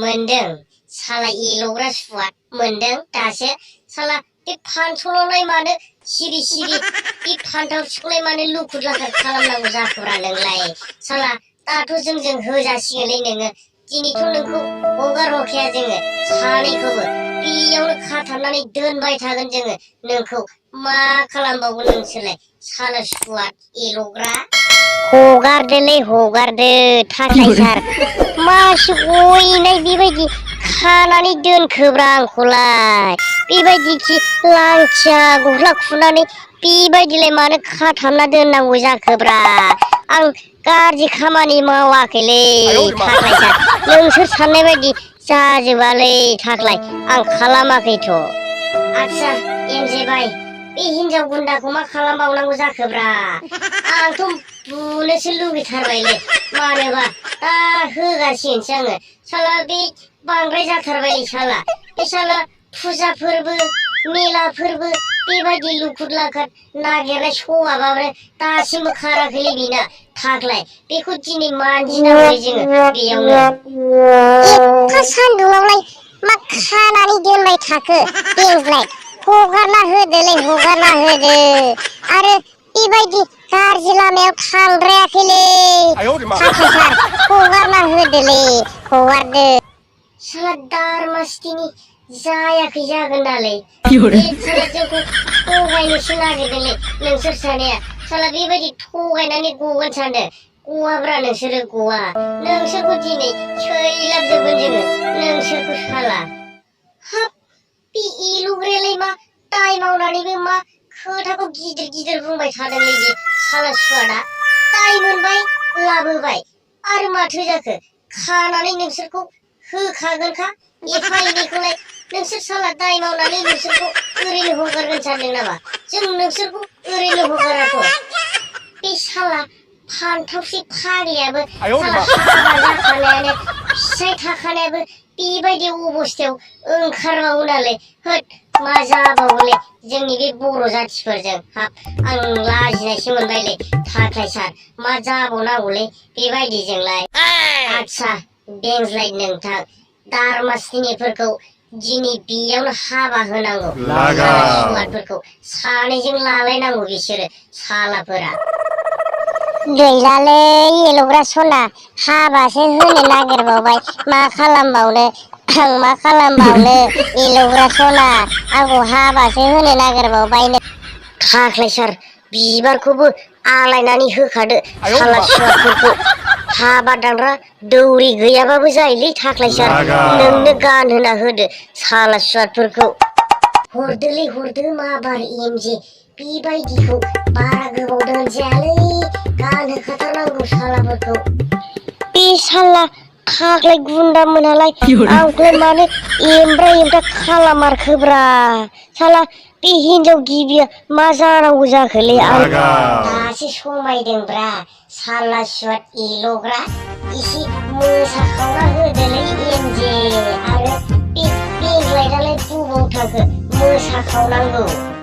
मोनदों साला एल'ग्रा सुवाद मोनदों दासो साला बे फानसल'लाय मानो सिरि सिरि बे फान्थाव सिखौलाय मानो लुखुर लाखार खालामनांगौ जाखोब्रा नोंलाय साला दाथ' जोंजों होजासिगोनलै नोङो दिनैथ' नोंखौ हगार हरखाया जोङो सानैखौबो बेयावनो खाथाबनानै दोनबाय थागोन जोङो नोंखौ मा खालामबावगोन नोंसोरलाय साला सुवाद एल'ग्रा हगारदोलै हगारदो थाखाय सार मासि गयनाय बेबायदि खानानै दोनखोब्रा आंखौलाय बेबायदिखि लांथिया गस्ला खुनानै बेबायदिलाय मानो खाथाबना दोननांगौ जाखोब्रा आं गाज्रि खामानि मावाखैलै थाख्लाय सार नोंसोर साननाय बायदि जाजोबालै थाख्लाय आं खालामाखैथ' आदसा एमजे बाय बे हिनजाव गुन्दाखौ मा खालामबावनांगौ जाखोब्रा आंथ' बुनोसो लुगैथारबायलै मानोबा दा होगासिनोसो आङो साला बे बांद्राय जाथारबायलै साला बे साला फुजा फोरबो मेला फोरबो बेबायदि लुखुर लाखार नागिरनाय सवाबाबो दासिमबो खाराखैलै बिना थाख्लाय बेखौ दिनै मानजिनांगौलै जोङो बेयावनो एफा सान्दुङावलाय मा खानानै दोनबाय थाखो बेंज्लाय हगारना होदोलै हगारना होदो आरो बेबायदि गाज्रि लामायाव थांद्रायाखैलै थाख्लाय सार हगारना होदोलै हगारदो साला दारमासथिनि जायाखै जागोन दालै साला जोंखौ थगायनोसो नागिरदोंलै नोंसोर सानैया साला बेबायदि थगायनानै गगोन सानदों गवाब्रा नोंसोरो गवा नोंसोरखौ दिनै सैलाबजोबगोन जोङो नोंसोरखौ साला हाब बे एल'ग्रायालाय मा दाय मावनानैबो मा खोथाखौ गिदिर गिदिर बुंबाय थादोंलै बे साला सुवादा दाय मोनबाय लाबोबाय आरो माथो जाखो खानानै नोंसोरखौ होखागोनखा एफा एनैखौलाय नोंसोर साला दाय मावनानै नोंसोरखौ ओरैनो हगारगोन सानदों नामा जों नोंसोरखौ ओरैनो हगाराथ' बे साला फान्थावसे फाग्लियाबो साला हाबा जाखानायानो फिसाइ थाखानायाबो बेबायदि अबस्थायाव ओंखारबावो नालाय होद मा जाबावोलै जोंनि बे बर' जाथिफोरजों हाब आं लाजिनायसो मोनबायलै थाख्लाय सार मा जाबावनांगौलै बेबायदिजोंलाय आदसा बेंज्लाय नोंथां दारमासथिनिफोरखौ दिनै बेयावनो हाबा होनांगौ सुवादफोरखौ सानैजों लालायनांगौ बिसोरो सालाफोरा गैलालै एल'ग्रा सना हाबासो होनो नागिरबावबाय मा खालामबावनो आं मा खालामबावनो एल'ग्रा सना आंखौ हाबासो होनो नागिरबावबाय थाख्लाय सार बिबारखौबो आलायनानै होखादो साला सुवादफोरखौ हाबा दानग्रा दौरि गैयाबाबो जायोलै थाख्लाय सार नोंनो गानहोना होदो साला सुवादफोरखौ हरदोलै हरदो माबार एमजे बेबायदिखौ बारा गोबाव दोनजायालै गानहोखाथारनांगौ सालाफोरखौ बे साला थाख्लाय गुन्दा मोनहालाय आंखौलाय मानो एमब्रा एमब्रा खालामारखोब्रा साला बे हिनजाव गिबिया मा जानांगौ जाखोलै आं दासो समायदोंब्रा साला सुवाद एल'ग्रा एसे मोसाखावना होदोलै एमजे आरो बे बेंज्लायनालाय बबाव थाखो मोसाखावनांगौ